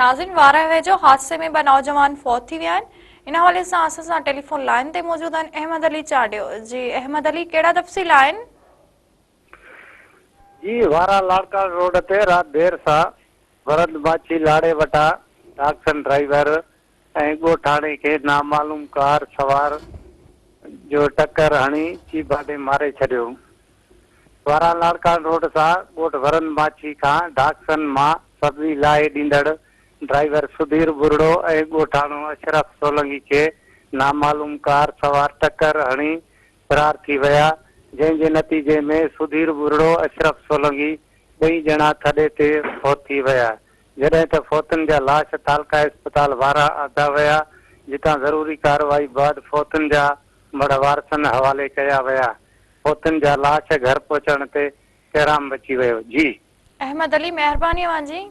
ناظرين وارهه ويجهو حادثي ۾ ٻه نوجوان فوت ٿي ويا آهن ان حوالي سان اسان سان ٽيليفون لائين تي موجود آهن احمد علي چانڊيو جي احمد علي ڪهڙا تفصيل آهن؟ جي وارهه لاڙڪاڻه روڊ تي رات دير سان ورند ماڇي لاڙي وٽان ڊاڪسن ڊرائيور ۽ ڳوٺاڻي کي نامعلوم ڪار سوار جو ٽڪر هڻي چيڀاٽي ماري ڇڏيو. واران لاڙڪاڻه روڊ سان ڳوٺ ورند ماڇي کان ڊاڪسن مان سبزي لاهي ڏيندڙ ڊرائيور سڌير ٻرڙو ۽ ڳوٺاڻو اشرف سولنگي کي نامعلوم ڪار سوار ٽڪر هڻي فرار ٿي ويا، جنهن جي نتيجي ۾ سڌير ٻرڙو اشرف سولنگي ٻئي ڄڻا ٿڏي تي فوت ٿي ويا، جڏهن ته فوتن جا لاش تعلقه اسپتال وارهه آندا ويا، جتان ضروري ڪارروائي بعد فوتن جا مڙهه وارثن حوالي ڪيا ويا. فوتن جا لاش گهر پهچڻ تي ڪهرام مچي ويو. جي. احمد علي مهرباني اوهان جي.